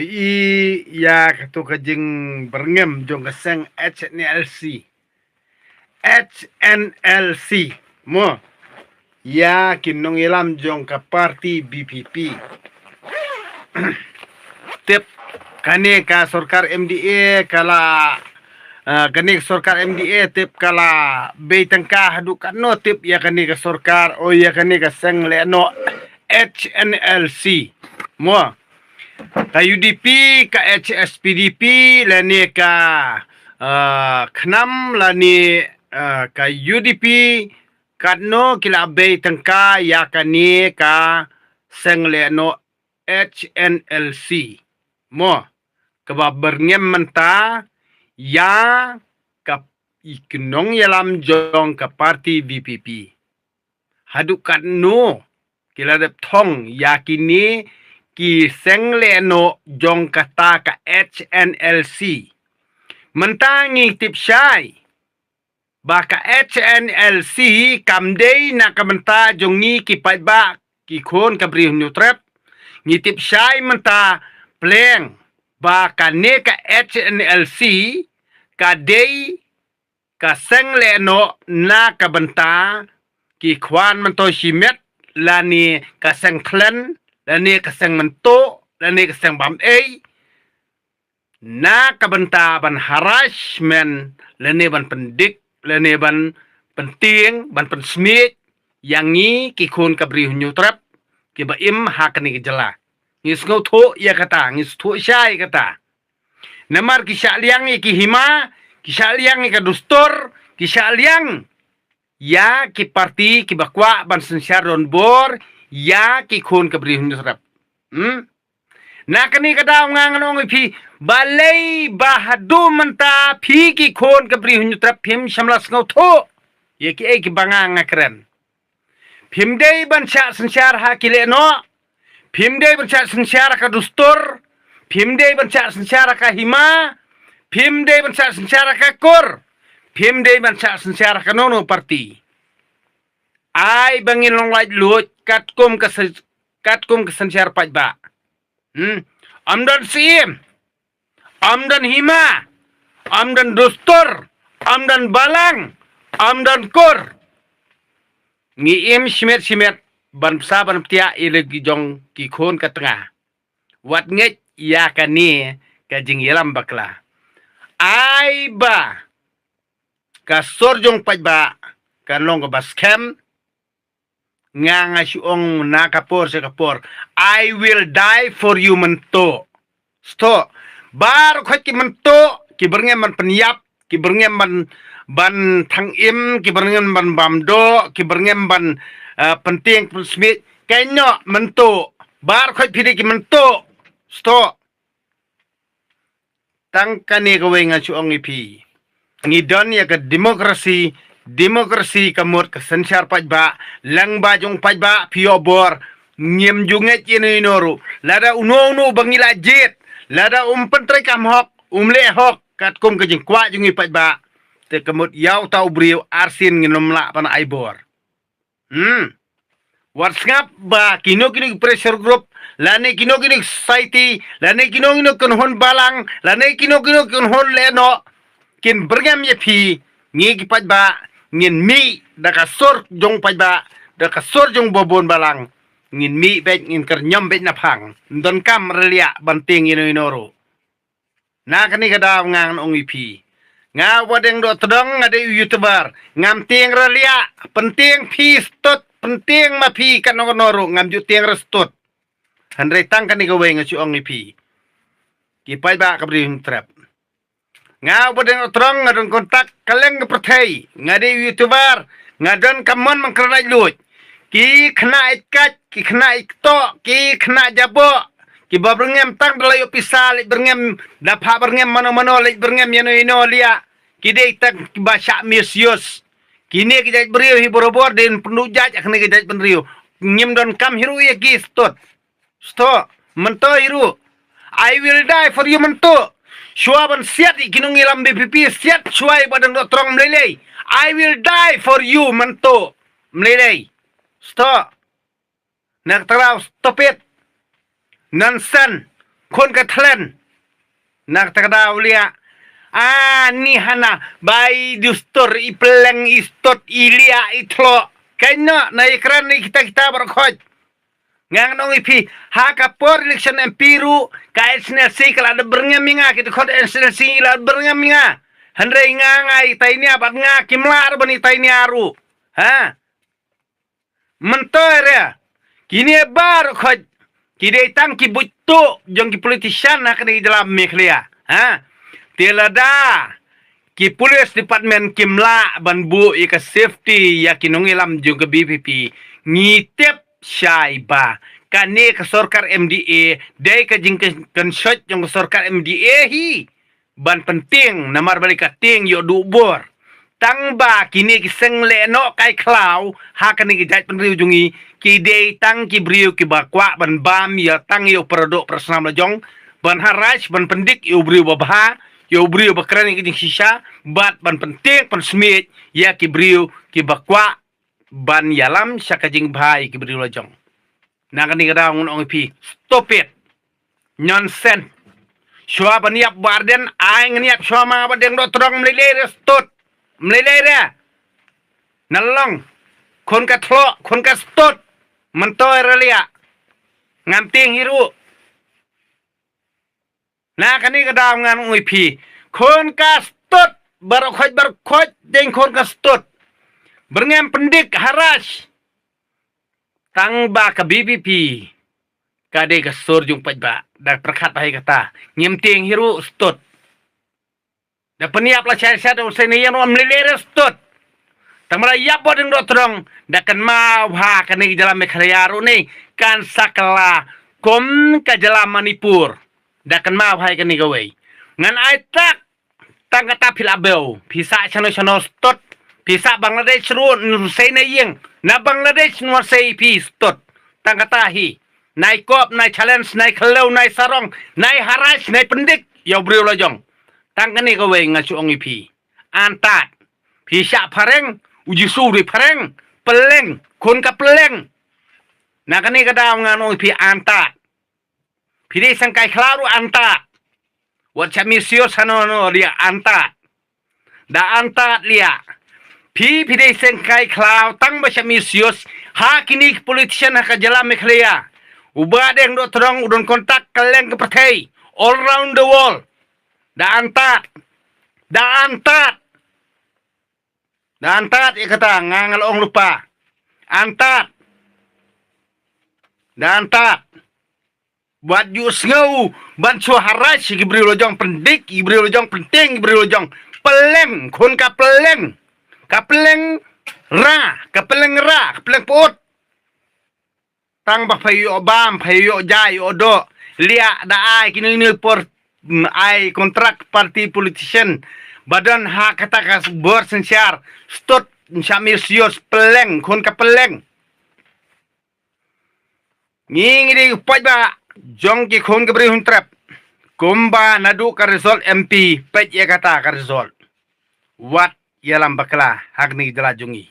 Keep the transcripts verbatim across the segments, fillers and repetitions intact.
I ïa katu ka jingbyrngem jong ka seng H N L C. H N L C. Mo. Ïa ki nongïalam jong ka party B P P. Tip, kane ka sorkar M D A ka la, ah, kane ka sorkar M D A tip ka la bei tyngka haduh katno tip ïa kane ka sorkar, o ïa kane ka seng lehnoh H N L C. Mo. Ka U D P, ka H S P D P, lane ka, ah, KHNAM, lane, ah, ka U D P, katno ki la bei tyngka ïa kane ka seng lehnoh H N L C. Mo, kaba byrngem mynta ïa ka i ki nongïalam jong ka party V P P. Haduh katno ki la dep thong ïa kine ki seng lehnoh jong kata ka H N L C. Mynta ngi tip shai ba ka H N L C kam dei na ka bynta jong ngi ki paidbah ki khun ka Bri Hynñiewtrep. Ngi tip shai mynta pleng ba kane ka H N L C ka dei ka seng lehnoh na ka bynta ki khwan myntoi shimet, lane ka seng khlen, lane ka seng myntoi, lane ka seng bam ei, na ka bynta ban harassment, lane ban pyndik, lane ban pyntieng, ban pynsmiej ïa ngi ki khun ka Bri Hynñiewtrep kiba im ha kane ka jylla. Ngi sngewthuh ïa kata, ngi sngewthuh shai ïa kata. Namar ki shah liang ïa ki hima, ki shah liang ïa ka dustur, ki shah liang ïa ki party kiba kwah ban synshar donbor ïa ki khun ka Bri Hynñiewtrep. Hmm? Na kane ka daw nga ngan ong ïa phi, balei ba haduh mynta phi ki khun ka Bri Hynñiewtrep phim shym la sngewthuh ïa kiei kiba nga nga kren. Phim dei ban shah synshar ha ki lehnoh, phim dei ban shah synshar ha ka dustur, phim dei ban shah synshar ha ka hima, phim dei ban shah synshar ha ka kur, phim dei ban shah synshar ha kano kano party. Ai ba ngin long laitluid katkum ka syn-, katkum ka synshar paidbah. Hmm. Ym don syiem, ym don hima, ym don dustur, ym don balang, ym don kur. Ngi im shimet shimet ban bsa ban ptiah ïa la ki jong ki khun ka tnga. Wat ngeit ïa kane ka jingïalam bakla. Ai ba ka sur jong paidbah kan long kaba skhem. Nga nga shu ong na ka por sha ka por, I will die for you mynta. Sngewthuh. Baroh khoit ki mynta ki byrngem ban pynïap, ki byrngem ban, ban thang im, ki byrngem ban bam doh, ki byrngem ban, eh, pyntieng pynsmiej. Kaei noh mynta. Baroh khoit phi dei ki mynta. Sngewthuh. Tang kane kawei nga shu ong ïa phi. Ngi don ïa ka democracy, democracy ka mut ka synshar paidbah, lyngba jong paidbah phi ïoh bor, ngim ju ngeit ïa uno uno ruh. Lada uno uno ba ngi la jied, lada um pyntrei kam hok, um leh hok katkum ka jingkwah jong ngi paidbah, te ka mut ïa uta u briew arsien ngin ym lah ban ai bor. Hmm. Wat sngap ba kino kino ki pressure group, lane kino kino ki society, lane kino kino ki kynhun balang, lane kino kino ki kynhun lehnoh kin byrngem ïa phi. Ngi ki paidbah ngin mih da ka sur jong paidbah, da ka sur jong babun balang. Ngin mih beit, ngin kyrñiom beit na phang. Ym donkam raliah ban tieng ïa uno uno ruh. Na kane ka daw nga ngan ong ïa phi. Nga Wadeng Dohtdong, nga dei u YouTuber. Ngam tieng raliah, pyntieng phi stud, pyntieng ma phi kano kano ruh, ngam ju tieng re stud. Hynrei tang kane kawei nga shu ong ïa phi. Ki paidbah ka Bri Hynñiewtrep. Nga Wadeng Dohtdong, nga don kontak kylleng ka pyrthei. Nga dei u YouTuber, nga don ka mon ban kren laitluid. Ki khynnah ïeit kait, ki khynnah ïeit kto, ki khynnah jaboh, kiba byrngem tang da la ïoh pisa, leit byrngem da phah byrngem mano mano, leit byrngem ïano ïano liah. Ki dei tang kiba shah misuse. Kine ki jait briew hi barabor dei pynduh jait ha kane ki jait bynriew. Ngim donkam hi ruh ïa ki stud. Sngewthuh, mynta hi ruh. I will die for you mynta. Shuwa ban siat ïa ki nongïalam VPP, siat shuwa ïa Wadeng Dohtdong, ym lei lei. I will die for you mynta. Ym lei lei. Sngewthuh. Na ka tnga, stop it. Nonsense. khun ka thlen. Na kata ka daw liah. Ah, ni hana, ba i dustur, i peleng, i stud, i liah, i thlok. Kaino, na i kren i kita kita baroh khoit. Nga ngan ong ïa phi, ha ka por election M P ruh, ka H N S C ka la da byrngem ïa nga, ki dkhot H N S C la da byrngem ïa nga. Hynrei nga nga i tainia bad nga kim lah ruh ban i tainia ruh. Ha? Myntoi re. Kine baroh khoit. Ki dei tang ki buit tuh jong ki politician ha kane ka jylla Meghalaya. Ha? Te lada ki police department kim lah ban buh ïa ka safety ïa ki nongïalam jong ka V P P. Ngi tip shai ba kane ka sorkar M D A dei ka jingkynshoi jong ka sorkar M D A hi ban pyntieng, namar balei ka tieng ïoh duh bor. Tang ba kine ki seng lehnoh kai khlaw ha kane ka jaitbynriew jong ngi, ki dei tang ki briew kiba kwah ban bam ïa tang ïa u para doh para snam la jong, ban harass, ban pyndik ïa u briew ba bha, ïa u briew ba kren ïa ka jingshisha, bad ban pyntieng pynsmiej ïa ki briew kiba kwah ban ïalam sha ka jingbha ïa ki briew la jong. Na kane ka daw ngan ong ïa phi, stop it. Nonsense. Shuwa ban ïap Bah Ardent, ai ngan ïap shuwa ma Bah Deng Dohtdong, mlei lei re stud. Mlei lei re. Nalong. Khun ka thlok, khun ka stud. Myntoi re liah. Ngam tieng hi ruh. Na kane ka daw ngan ong ïa phi. Khun ka stud. Baroh khoit, baroh khoit, dei khun ka stud. Byrngem pyndik harass. Tang ba ka V P P ka dei ka sur jong paidbah, da pyrkhat bha ïa kata. Ngim tieng hi ruh stud. Da pynïap lashai lashai da u Seinaiing ruh, mlei lei re stud. Tang ba la ïap Bah Deng Dohtdong, da kynmaw bha kane ka jylla Meghalaya ruh ne kan sa kylla kum ka jylla Manipur. Da kynmaw bha ïa kane kawei. Ngan ai tak Tang kata phi la bew, phi sah shano shano stud, phi sah Bangladesh ruh, na Seinaiing, na Bangladesh na sei phi stud. Tang kata hi, nai kop, nai challenge, nai khlem, nai sarong, nai harass, nai pyndik ïa u briew la jong. Tang kane kawei nga shu ong ïa phi. Antad. Phi shah phareng, u Jisu u dei phareng, peleng, khun ka peleng. Na kane ka daw ngan ong ïa phi antad. Phi dei seng kai khlaw ruh antad. Wat shah misuse hano hano liah antad. Da antad liah. Phi phi dei seng kai khlaw tang ba shah misuse. Ha kine ki politician ha ka jylla Meghalaya. U Bah Deng Dohtdong u don contact kylleng ka pyrthei. All around the world. Da antad. Da antad. Da antad ïa kata nga nga la ong lypa. Antad. Da antad. Wat ju sngew ban shu harass ïa ki briew la jong, pyndik ïa ki briew la jong, pyntieng ïa ki briew la jong. Peleng, khun ka peleng. Ka peleng ra, ka peleng ra, ka peleng pyut. Tang ba pha ïoh bam, pha ïoh jai, ïoh doh. Liah da ai kine kine por, mm, ai kontrak party politician. Ba don ha kata ka bor synshar. Stud, shah misuse, peleng, khun ka peleng. Ngi ngi dei u paidbah jong ki khun ka Bri Hynñiewtrep. Kumba naduh ka result M P, peit ïa kata ka result. Wat ïalam bakla ha kane ka jylla jong ngi.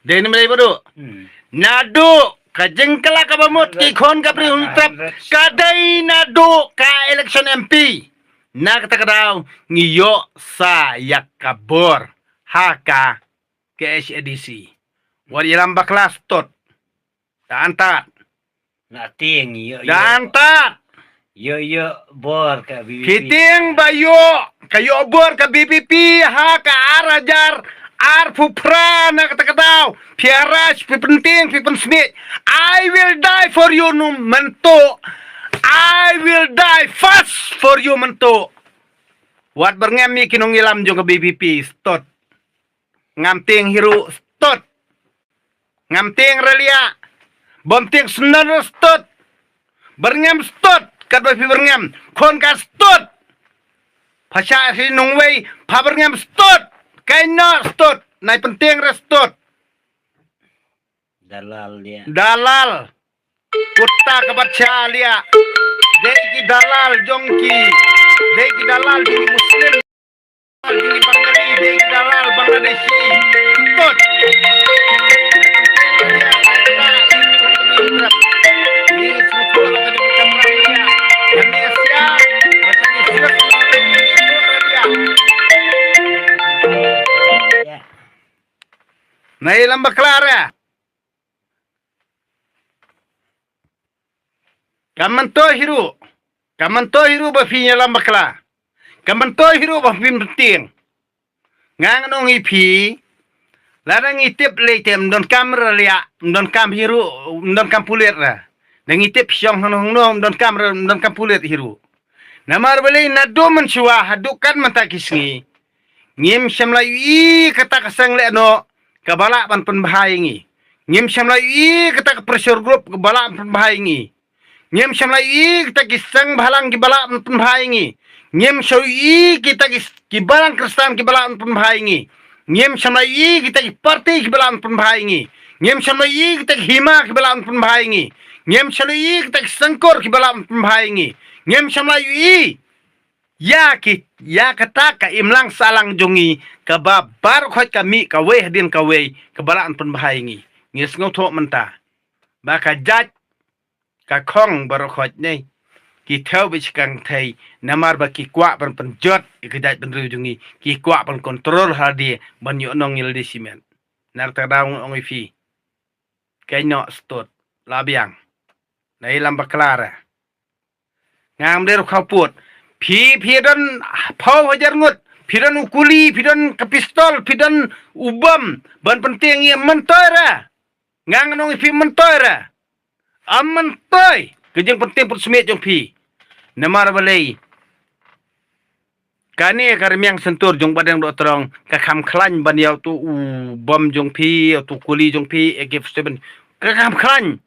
Dei ne ym dei Bah Duh? Hmm. Naduh ka jingkylla kaba mut ki khun ka Bri Hynñiewtrep, ka dei naduh ka election M P. Na kata ka daw ngi ïoh sa ïa ka bor ha ka K H A D C. Wat ïalam bakla stud. Da antad. Na tieng ïoh ïoh. Da antad. Ïoh ïoh bor ka V P P. Phi tieng ba ïoh, ka ïoh bor ka V P P ha ka ar hajar arphew phra na kata ka daw. Phi harass, phi pyntieng, phi pynsmiej. I will die for you nu mynta. I will die first for you mynta. Wat byrngem ïa ki nongïalam jong ka V P P stud. Ngam tieng hi ruh stud. Ngam tieng re liah. Bym tieng stud stud. Byrngem stud. Katba phi byrngem. Khun ka stud. Pha shah ri nongwei. Pha byrngem stud. Kaino stud. Nai pyntieng re stud. Dalal liah. Dalal. Kutta ka bacha liah. Dei ki dalal jong ki. Dei ki dalal jong ki Muslim. Dei ki Bangali, dei ki dalal Bangladeshi. Kot. Na ïalam bakla ra. Kam myntoi hi ruh. Kam myntoi hi ruh ba phin ïalam bakla. Kam myntoi hi ruh ba phin pyntieng. Nga ngan ong ïa phi. Lada ngi tip lei te ym donkam ra liah, ym donkam hi ruh, ym donkam pulit ra. Da ngi tip shong hangno hangno ym donkam ra, ym donkam pulit hi ruh. Namar balei naduh mynshuwa haduh kat mynta ki sngi. Ngim shym la ïohi kata ka seng lehnoh kaba lah ban pynbha ïa ngi. Ngim shym la ïohi kata ka pressure group kaba lah ban pynbha ïa ngi. Ngim shym la ïohi kita ki seng bhalang kiba lah ban pynbha ïa ngi. Ngim shym la ïohi kita ki, ki balang Khristan kiba lah ban pynbha ïa ngi. Ngim shym la ïohi kita ki parti kiba lah ban pynbha ïa ngi. Ngim shym la ïohi kita ki hima kiba lah ban pynbha ïa ngi. Ngim shym la ïohi kita ki sengkur kiba lah ban pynbha ïa ngi. Ngim shym la ïohi ïa ki, ïa kata ka imlang sahlang jong ngi kaba baroh khoit ka mih kawei hadien kawei kaba lah ban pynbha ïa ngi. Ngi sngewthuh mynta ba ka jait ka khong baroh khoit ne ki thew bad shikang thei namar ba ki kwah ban pynjot ïa ka jaitbynriew jong ngi, ki kwah ban kontrol ha lade ban ïoh nong ïa lade shimet. Nangta daw ong ïa phi, kynnoh stud, la biang. Na ïalam bakla ra. Ngam dei ruh khaw put. Phi, phi don phew hajar ngut, phi don u kuli, phi don ka pistol, phi don u bom ban pyntieng ïa, myntoi ra. Nga ngan ong ïa phi, myntoi ra. Ym myntoi ka jingpyntieng pynsmiej jong phi. Namar balei? Kane ka rmiang sentur jong Bahdeng Dohtdong ka kham khlaiñ ban ïa utu u bom jong phi, utu u kuli jong phi, A K forty-seven. Ka kham khlaiñ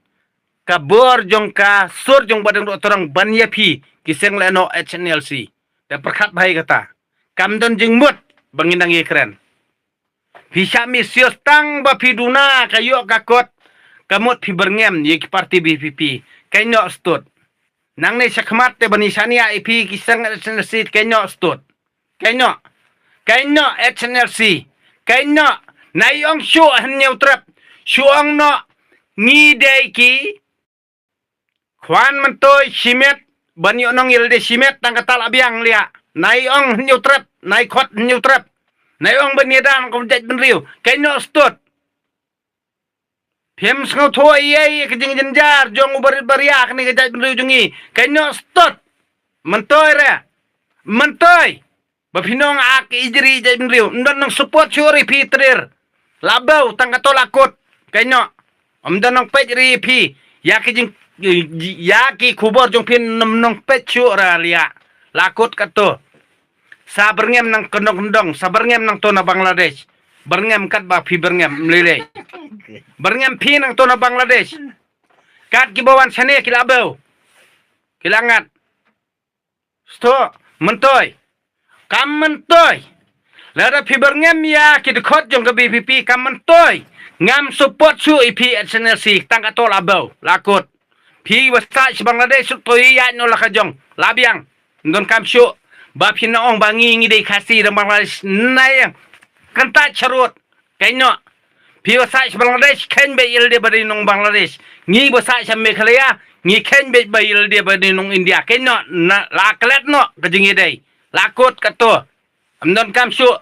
ka bor jong ka sur jong Bahdeng Dohtdong ban ïa phi ki seng lehnoh H N L C. Da pyrkhat bha ïa kata. Kam don jingmut ba ngin nang ïakren. Phi shah mih sios tang ba phi duna ka ïoh ka kot. Ka mut phi byrngem ïa ki parti V P P. Kynnoh stud. Nangne shakhmat te ban ïa shaniah ïa phi ki seng H N L C, kynnoh stud. Kynnoh. Kynnoh H N L C. Kynnoh. Nai ong shu hynñiew trep. Shu ong noh ngi dei ki khwan myntoi shimet ban ïoh nong ïa lade shimet, tang kata la biang liah. Nai ong hynñiew trep, nai khot hynñiew trep. Nai ong ban ïada nang kum jaitbynriew. Kynnoh stud. Phim sngewthuh ïa ka jingjynjar jong u barit baria kane ka jaitbynriew jong ngi. Kynnoh stud. Myntoi re. Myntoi. Ba phi nong ak ijri jaitbynriew. Ym don nang support shuh ri phi trir. La bau tang kato la kut. Kynnoh. Ym don nang peit ri phi. Ïa ki jing, ïa ki khubor jong phi ym nong peit shuh ra liah. La kut kato. Sa byrngem nang kyndong kyndong. Sa byrngem nang to na Bangladesh. Byrngem kat ba phi byrngem mlilei. Byrngem phi nang to na Bangladesh. Kat ki ba wan shane ki la bau. Ki la ngat. Sto, myntoi. Kam myntoi. Lada phi byrngem ïa ki dkhot jong ka V P P kam myntoi. Ngam support shuh ïa phi H N L C tang kato la bau, la kut. Phi ba sah sha Bangladesh shu to ïa noh la ka jong. La biang. Ym don kam shuh. Ba phi na ong ba ngi ngi dei Khasi dang Bangladesh. Nai ïa. Kyntait sharud. Kynnoh. Phi ba sah sha Bangladesh, kheiñ beit ïa lade ba dei nong Bangladesh. Ngi ba sah sha Meghalaya, ngi kheiñ beit ba ïa lade ba dei nong India. Kynnoh, na, la klet noh, ka jingïadei. La kut kato. Ym don kam shuh.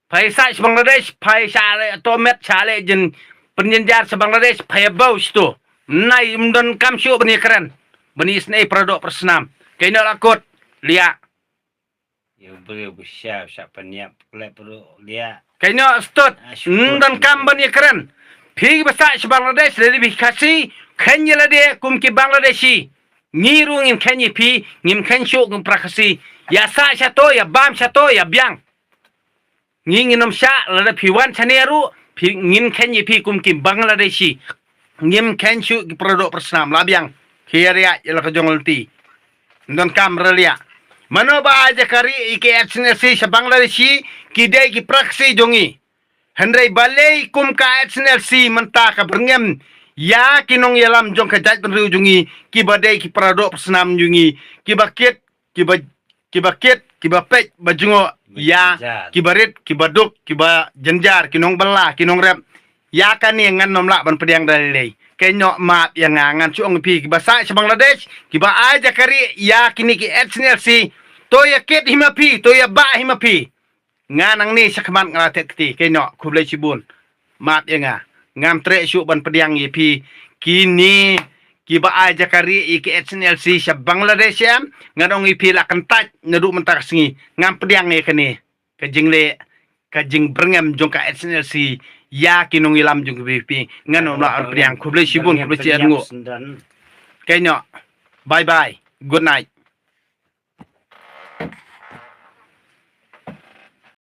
Phi sah sha Bangladesh, phi sha leh to met, sha leh jin pynjynjar sha Bangladesh, phi bau sha to. Nai ym don kam shuh ban ïakren. Ban ïasnei paradoh parasnam. Kynnoh la kut, liah. Ïa u briew ba sha, sha pynïap, klet ruh liah. Kynnoh stud. Ah, shu kut. Ym don kam ban ïakren. Phi ba sah sha Bangladesh, lada phi Khasi, kheiñ ïa lade kum ki Bangladeshi. Ngi ruh ngin kheiñ ïa phi, ngim kheiñ shuh kum para Khasi. Ïa sah sha to, ïa bam sha to, ïa biang. Ngi ngin ym shah, lada phi wan shane ruh, phi ngin kheiñ ïa phi kum ki Bangladeshi. Ngim kheiñ shuh ki paradoh parasnam, la biang. Ki ïa riah ïa la ka jong lynti. Ym don kam ra liah. Mano ba ai jaka rieh ïa ki H N L C sha Bangladeshi, ki dei ki para Khasi jong ngi. Hynrei balei kum ka H N L C mynta ka byrngem ïa ki nongïalam jong ka jaitbynriew jong ngi, ki ba dei ki paradoh parasnam jong ngi, ki ba kit, ki ba, ki ba kit, ki ba peit, ba jngoh, ïa, ki ba rit, ki ba duk, ki ba jynjar, ki nongbylla, ki nongrep. Ïa kane ngan ym lah ban pdiang da lei lei. Kynnoh map ïa nga, ngan shu ong ïa phi, ki ba sah sha Bangladesh, ki ba ai jaka rieh ïa kine ki H N L C. To ïa kit hi ma phi, to ïa bah hi ma phi. Nga nangne shakhmat nga la thied kti, kynnoh, khublei shibun. Map ïa nga. Ngam treh shuh ban pdiang ïa phi. Kine kiba ai jaka rieh ïa ki H N L C sha Bangladesh em. Ngan ong ïa phi la kyntait naduh mynta ka sngi. Ngam pdiang ïa kane. Ka jingleh, ka jingbyrngem jong ka H N L C ïa ki nongïalam jong ka V P P. Ngan ong la pdiang. Khublei shibun, khublei shihajar nguh. Kane. Bye bye. Good night.